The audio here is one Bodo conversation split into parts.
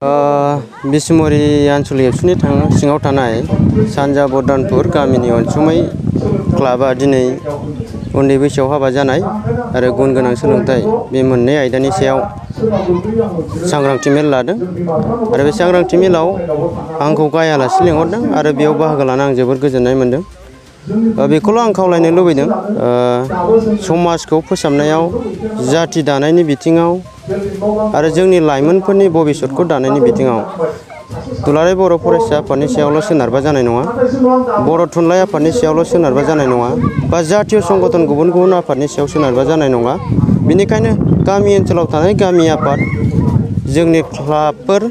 बिसमुरि आन्चलिक एबसुनि सिङाव थानाय सानजा बरदानपुर गामिनि अनसुमै क्लाबा दिनै उन्दै बैसोआव हाबा जानाय आरो गुन गोनां सोलोंथाइ बे मोननै आयदानि सायाव सांग्रांथि मेल लादों आरो बे सांग्रांथि मेलाव आंखौ गायालासे लिंहरदों आरो बेयाव बाहागो लाना आं जोबोद गोजोननाय मोनदों। बेखौल' आं खावलायनो लुबैदों समाजखौ फोसाबनायाव जाथि दानायनि बिथिङाव आरो जोंनि लाइमोनफोरनि भबिष्यतखौ दानायनि बिथिङाव दुलाराय बर' फरायसा आफादनि सायावल' सोनारबा जानाय नङा, बर' थुनलाइ आफादनि सायावल' सोनारबा जानाय नङा, बा जातीय संगठन गुबुन गुबुन आफादनि सायाव सोनारबा जानाय नङा। बेनिखायनो गामि ओनसोलाव थानाय गामि आफाद, जोंनि क्लाबफोर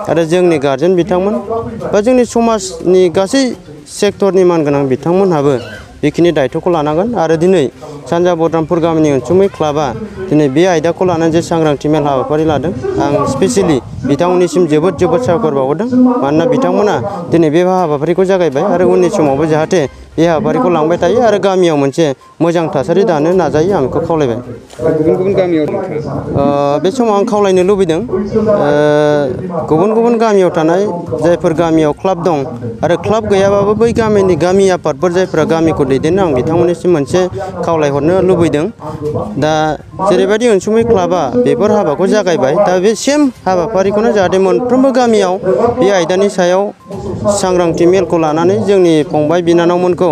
आरो जोंनि गारजेन बिथांमोन बा जोंनि समाजनि गासै सेक्टरनि मानगोनां बिथांमोनहाबो बेखिनि दायथ'खौ लानांगोन आरो दिनै सानजा बरदानपुर गामिनि अनसुमै क्लाबा दिनै बे आयदाखौ लानानै जे सांग्रांथि मेल हाबाफारि लादों, आं स्पेसियेलि बिथांमोननिसिम जोबोद साबायखर बावहरदों। मानोना बिथांमोना दिनै बे हाबाफारिखौ जागायबाय आरो उननि समावबो जाहाथे बे हाबाफारिखौ लांबाय थायो आरो गामियाव मोनसे मोजां थासारि दानो नाजायो, आं बेखौ खावलायबाय। गुबुन गुबुन गामियाव बे समाव आं खावलायनो लुबैदों गुबुन गुबुन गामियाव थानाय जायफोर गामियाव क्लाब दं आरो क्लाब गैयाबाबो बै गामिनि गामि आफादफोर जायफोरा गामिखौ दैदेनो, आं बिथांमोननिसिम मोनसे खावलायहरनो लुबैदों। दा जेरैबायदि अनसुमै क्लाबा बेफोर हाबाखौ जागायबाय, दा बे सेम हाबाफारिखौनो जाहाथे मोनफ्रोमबो गामियाव बे आयदानि सायाव सांग्रांथि मेलखौ लानानै जोंनि फंबाय बिनानावमोनखौ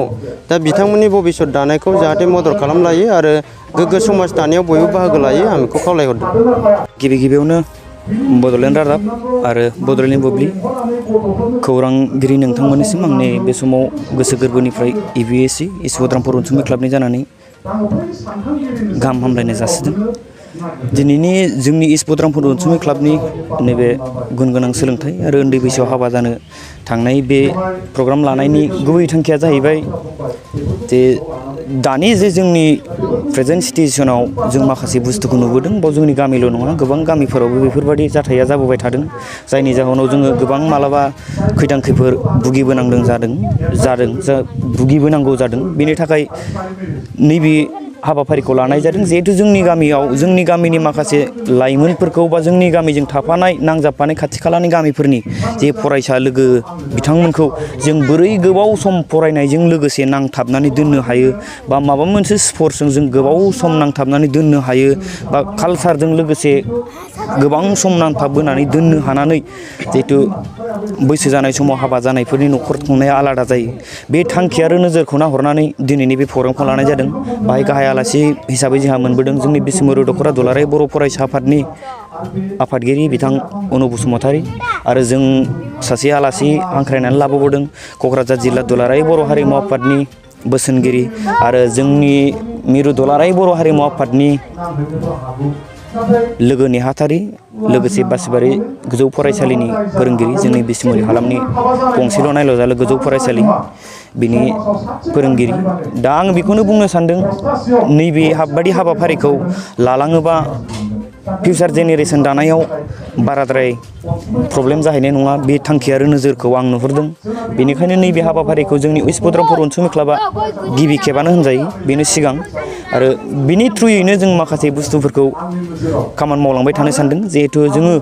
दा बिथांमोननि भबिष्यत दानायखौ जाहाथे मदद खालामलायो आरो गोग्गो समाज दानायाव बयबो बाहागो लायो, आं बेखौ खावलायहरदों। गिबियावनो बड'लेण्ड रादाब आरो बड'लेण्ड बुब्लि खौरांगिरि नोंथांमोननिसिम आंनि बे समाव गोसो गोरबोनिफ्राय EBSC इस्ट बरदामपुर अनसुमै क्लाबनि जानानै गाहाम हामलायनाय जासिदों। दिनैनि जोंनि इस्ट बरदामपुर अनसुमै क्लाबनि नैबे गुन गोनां सोलोंथाइ आरो उन्दै बैसोआव हाबा जानो थांनाय बे प्रग्राम लानायनि गुबै थांखिया जाहैबाय जे दानि जे जोंनि प्रेजेन्ट सिटुएसनाव जों माखासे बुस्थुखौ नुबोदों, बाव जोंनि गामिल' नङा गोबां गामिफोरावबो बेफोरबायदि जाथाया जाबोबाय थादों, जायनि जाहोनाव जोङो गोबां मालाबा खैदां खैफोद भुगिबोनांगौ जादों। बेनि थाखाय नैबे हाबाफारिखौ लानाय जादों। जिहेथु जोंनि गामियाव जोंनि गामिनि माखासे लाइमोनफोरखौ बा जोंनि गामिजों थाफानाय नांजाबफानाय खाथि खालानि गामिफोरनि जे फरायसा लोगो बिथांमोनखौ जों बोरै गोबाव सम फरायनायजों लोगोसे नांथाबनानै दोननो हायो, बा माबा मोनसे स्पर्ट्सजों जों गोबाव सम नांथाबनानै दोननो हायो, बा कालसारजों लोगोसे गोबां सम नांथाबबोनानै दोननो हानानै जिहेथु बैसो जानाय समाव हाबा जानायफोरनि न'खर खुंनाया आलादा जायो, बे थांखि आरो नोजोरखौ नाहरनानै दिनैनि बे प्रग्रामखौ लानाय जादों। बाहाय गाहाय आलासि हिसाबै जोंहा मोनबोदों जोंनि बिसमुरि दख'रा दुलाराय बर' फरायसा आफादनि आफादगिरि बिथां अनु बसुमतारी आरो जों सासे आलासि हांख्रायनानै लाबोबावदों क'क्राझार जिल्ला दुलाराय बर' हारिमु आफादनि बोसोनगिरि आरो जोंनि मिरु दुलाराय बर' हारिमु आफादनि लोगो नेहाथारि, लोगोसे बासिबारि गोजौ फरायसालिनि फोरोंगिरि, जोंनि बिसमुरि हालामनि गंसेल' नायल'जाल गोजौ फरायसालि बिनि फोरोंगिरि। दा आं बेखौनो बुंनो सानदों, नैबे बादि हाबाफारिखौ लालाङोबा फिउचार जेनेरेसन दानायाव बाराद्राय प्रब्लेम जाहैनाय नङा, बे थांखि आरो नोजोरखौ आं नुहुरदों। बेनिखायनो नैबे हाबाफारिखौ जोंनि इस्ट बरदामपुर अनसुमै क्लाबा गिबि खेबानो होनजायो, बेनो सिगां आरो बिनि थ्रुयैनो जों माखासे बुस्थुफोरखौ खामानि मावलांबाय थानो सानदों। जिहेथु जोङो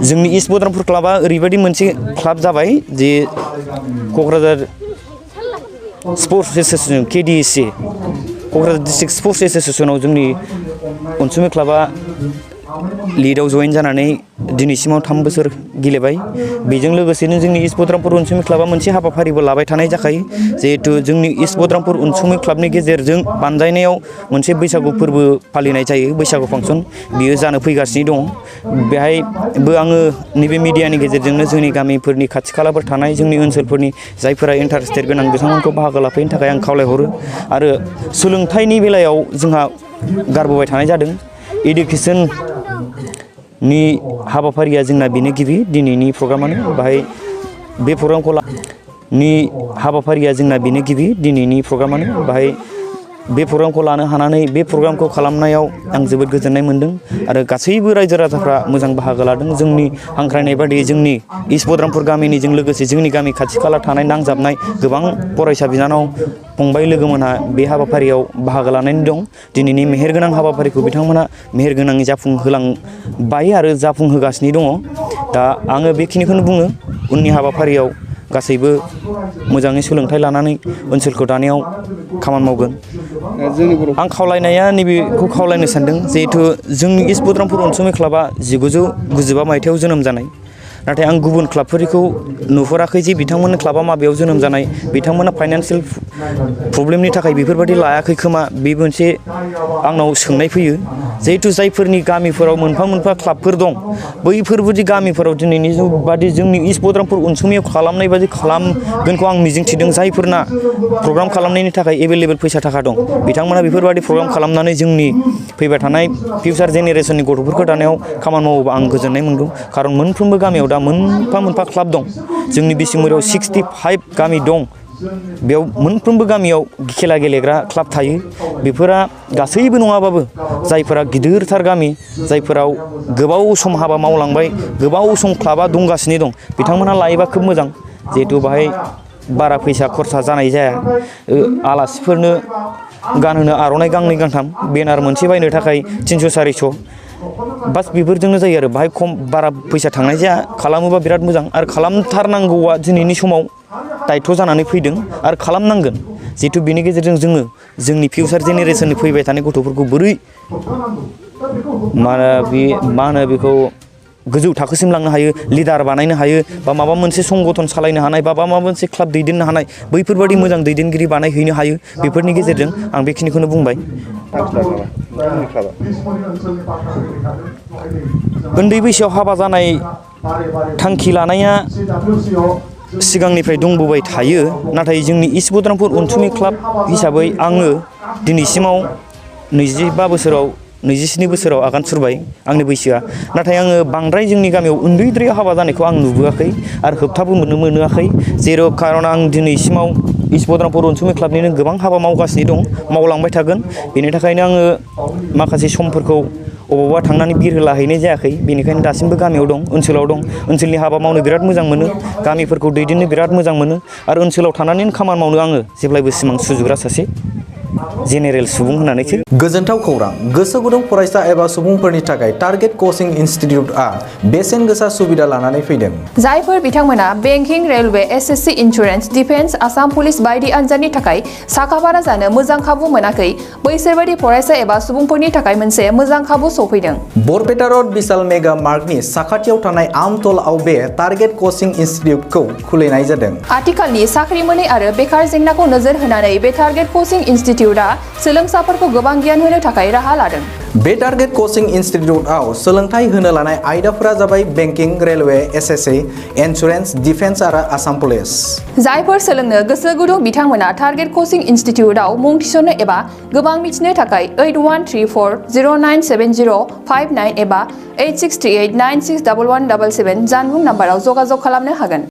जोंनि इस्ट बरदामपुर क्लाबा ओरैबायदि मोनसे क्लाब जाबाय जे Kokrajhar sports association KDSA Kokrajhar district sports एस'सियेसनाव जोंनि अनसुमै क्लाबा लिडआव जयेन जानानै दिनैसिमाव 3 बोसोर गेलेबाय। बेजों लोगोसेनो जोंनि इस्ट बरदामपुर अनसुमै क्लाबा मोनसे हाबाफारिबो लाबाय थानाय जाखायो। जिहेथु जोंनि इस्ट बरदामपुर अनसुमै क्लाबनि गेजेरजों बानजायनायाव मोनसे बैसागु फोरबो फालिनाय जायो, बैसागु फांसन, बियो जानो फैगासिनो दं। बेहायबो आङो नैबे मिडियानि गेजेरजोंनो जोंनि गामिफोरनि खाथि खालाफोर थानाय जोंनि ओनसोलफोरनि जायफोरा इन्टारेस्टेड गोनां बिथांमोनखौ बाहागो लाफैनो थाखाय आं खावलायहरो। आरो सोलोंथाइनि बेलायाव जोंहा गारबोबाय थानाय जादों। इडुकेसननि हाबाफारिया जोंना बेनो गिबि दिनैनि प्रग्रामानो। बाहाय बे प्रग्रामखौ बे प्रग्रामखौ लानो हानानै बे प्रग्रामखौ खालामनायाव आं जोबोद गोजोननाय मोन्दों आरो गासैबो रायजो राजाफ्रा मोजां बाहागो लादों। जोंनि हांख्रायनाय बादियै जोंनि इस्ट बरदामपुर गामिनिजों लोगोसे जोंनि गामि खाथि खाला थानाय नांजाबनाय गोबां फरायसा बिनानाव फंबाय लोगोमोनहा बे हाबाफारियाव बाहागो लानानै दं। दिनैनि मेहेरगोनां हाबाफारिखौ बिथांमोना मेहेरगोनाङै जाफुंहोलांबाय आरो जाफुंहोगासिनो दङ। दा आङो बेखिनिखौनो बुङो उननि हाबाफारियाव गासैबो मोजाङै सोलोंथाइ लानानै ओनसोलखौ दानायाव खामानि मावगोन। आं खावलायनाया नैबेखौ खावलायनो सानदों जिहेथु जोंनि इस्ट बद्रामपुर अनसुमै क्लाबा 1995 मायथाइयाव जोनोम जानाय, नाथाय आं गुबुन क्लाबफोरखौ नुहुराखै जे बिथांमोननि क्लाबा माबेयाव जोनोम जानाय, बिथांमोना फाइनान्सियेल प्रब्लेमनि थाखाय बेफोरबायदि लायाखै खोमा, बे मोनसे आंनाव सोंनाय फैयो। जिहेथु जायफोरनि गामिफोराव मोनफा मोनफा क्लाबफोर दं, बैफोरबायदि गामिफोराव दिनैनि बादि जोंनि इस्ट बद्रामपुर अनसुमैयाव खालामनाय बादि खालामगोनखौ आं मिजिंथिदों। जायफोरना प्रग्राम खालामनायनि थाखाय एभेलेबेल फैसा थाखा दं, बिथांमोना बेफोरबायदि प्रग्राम खालामनानै जोंनि फैबाय थानाय फिउचार जेनेरेसननि गथ'फोरखौ दानायाव खामानि मावोबा आं गोजोननाय मोनगौ। खारन मोनफ्रोमबो गामियाव दा मोनफा मोनफा क्लाब दं। जोंनि बिसिमुरियाव 65 गामि दं, बेयाव मोनफ्रोमबो गामियाव खेला गेलेग्रा क्लाब थायो। बेफोरा गासैबो नङाबाबो जायफोरा गिदिरथार गामि, जायफोराव गोबाव सम हाबा मावलांबाय, गोबाव सम क्लाबा दंगासिनो दं, बिथांमोनहा लायोबा खोब मोजां। जिहेथु बाहाय बारा फैसा खरसा जानाय जाया। आलासिफोरनो गानहोनो आर'नाइ गांनै गांथाम, बेनार मोनसे बायनो थाखाय 300-400 बास बेफोरजोंनो जायो आरो बाहाय खम बारा फैसा थांनाय जाया। खालामोबा बिराद मोजां आरो खालामथारनांगौआ दिनैनि समाव दायथ' जानानै फैदों आरो खालामनांगोन। जिहेथु बेनि गेजेरजों जोङो जोंनि फिउचार जेनेरेसननि फैबाय थानाय गथ'फोरखौ बोरै मा होनो बेखौ गोजौ थाखोसिम लांनो हायो, लिडार बानायनो हायो, बा माबा मोनसे संगठन सालायनो हानाय, बा माबा मोनसे क्लाब दैदेननो हानाय, बैफोरबायदि मोजां दैदेनगिरि बानायहैनो हायो। बेफोरनि गेजेरजों आं बेखिनिखौनो बुंबाय। उन्दै बैसोआव हाबा जानाय थांखि लानाया सिगांनिफ्राय दंबोबाय थायो, नाथाय जोंनि इस्ट बद्रामपुर अनसुमै क्लाब हिसाबै आङो दिनैसिमाव 27 बोसोराव आगान सुरबाय आंनि बैसोआ। नाथाय आङो बांद्राय जोंनि गामियाव उन्दैद्रायाव हाबा जानायखौ आं नुबोआखै आरो होबथाबो मोनाखै। खारन आं दिनैसिमाव इस्ट बद्रामपुर अनसुमै क्लाबनिनो गोबां हाबा मावगासिनो दं, मावलांबाय थागोन। बेनि थाखायनो आङो माखासे समफोरखौ अबावबा थांनानै बिरहोलाहैनाय जायाखै। बेनिखायनो दासिमबो गामियाव दं, ओनसोलाव दं। ओनसोलनि हाबा मावनो बिराद मोजां मोनो, गामिफोरखौ दैदेननो बिराद मोजां मोनो आरो ओनसोलाव थानानैनो खामानि मावनो आङो जेब्लायबो सिमां सुजुग्रा सासे जेनेरेल सुबुं होननानैसो। गोजोनथाव खौरां! गोसो गुदुं फरायसा एबा सुबुंफोरनि थाखाय टारगेट कचिं इनस्टिट्युटआ बेसेन गोसा सुबिदा लानानै फैदों। जायफोर बिथांमोना banking, railway, SSC, insurance, defence, Assam police बायदि आनजादनि थाखाय साखाफारा जानो मोजां खाबु मोनाखै, बैसोर बायदि फरायसा एबा सुबुंफोरनि थाखाय मोनसे मोजां खाबु सफैदों। बरपेटा रड बिशाल मेगा मार्टनि साखाथियाव थानाय आमतलाव बे टारगेट कचिं इनस्टिट्युटखौ खुलिनाय जादों। आथिखालनि साख्रि मोनै आरो बेकार जेंनाखौ नोजोर होनानै बे टारगेट कचिं इनस्टिट्युटआ सोलोंसाफोरखौ गोबां गियान होनो थाखाय राहा लादों। बे टारगेट कचिं इनस्टिट्युटआव सोलोंथाइ होनो लानाय आयदाफोरा जाबाय banking, railway, SSC, insurance, defence आरो आसाम पुलिस। जायफोर सोलोंनो गोसो गुदुं बिथांमोना टारगेट कचिं इनस्टिट्युटआव मुं थिसननो एबा गोबां मिथिनो थाखाय 8134097059 एबा 8638961177 जानबुं नाम्बाराव जगाजग खालामनो हागोन।